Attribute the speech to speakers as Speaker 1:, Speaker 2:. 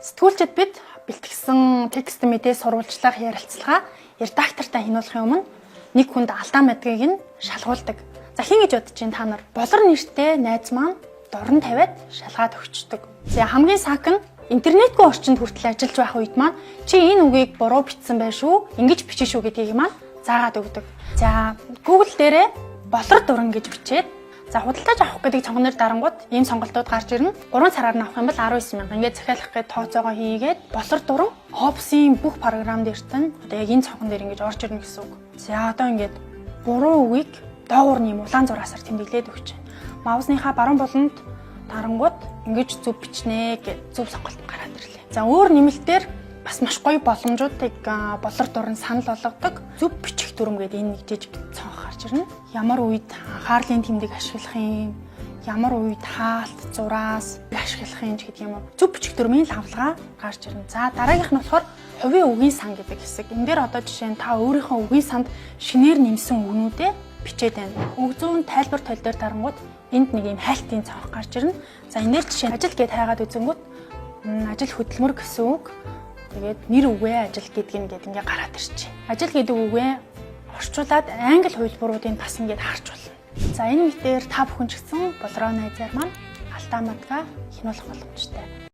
Speaker 1: Сэтгүүлчид бид бэлтгэсэн текст мэдээ сурвалжлах ярилцлага редактортай хянуулахын өмнө нэг хүнд алдаа мэдгийг нь шалгуулдаг. За, хэн гэж бодож чинь та нар? Болор нэртэй найз маань дуран тавиад шалгаад өгчдөг. За, хамгийн сак нь интернетгүй орчинд хүртэл ажиллаж байх үед маань чи энэ үгийг буруу бичсэн байх шүү, ингэж бичнэ шүү гэдгийг маань заагаад өгдөг. За, Google дээрээ болор дуран гэж бичээд, за, худалдаж авах гэдэг цонхноор дарангууд ийм сонголтууд гарч ирнэ. 3 сараар нь авах юм бол 19 мянга. Ингээд захиалах гээд тооцоогоо хийгээд болор дуран Office-ийн бүх програм дээрт нь одоо яг энэ цонхон дээр ингэж орж ирнэ гэсэн үг. За, одоо ингээд буруу үгийг доогуур нь ийм улаан зураасаар тэмдэглээд өгч байна. Маусныхаа баруун буланд дарангууд ингэж зөв бичнэ гэж зөв сонголт нь гараад ирлээ. За, өөр нэмэлтээр бас маш гоё боломжуудыг болор дуран санал болгодог. Зөв бичих дүрэм гэдэг энэ нэг жижиг цонх гарч ирнэ. Ямар үед анхаарлын тэмдэг ашиглах юм, ямар үед хаалт, зураас ашиглах юм ч гэдэг юм уу. Зөв бичих дүрмийн лавлгаа гарч ирнэ. За, дараагийнх нь болохоор хувийн үгийн сан гэдэг хэсэг. Энэ дээр одоо жишээ нь та өөрийнхөө үгийн санд шинээр нэмсэн үгнүүдээ бичээд байна. Үг зүүн тайлбар тол дээр дарангууд энд нэг юм хайлтын цонх гарч ирнэ. За, энэ дээр жишээ нь ажил гэд хайгаад үзэнгүүт ажил хөдөлмөр гэсэн үг. Тэгээд нэр үгээ ажил гэдэг нь гээд ингээ гараад ирчихэ. Ажил гэдэг үгээ орчуулад англи хувилбаруудыг бас ингээд харж болно. За, энэ мэтээр та бүхэн ч гэсэн болроо найзаар маань алдаа мадгаа хянуулах боломжтой.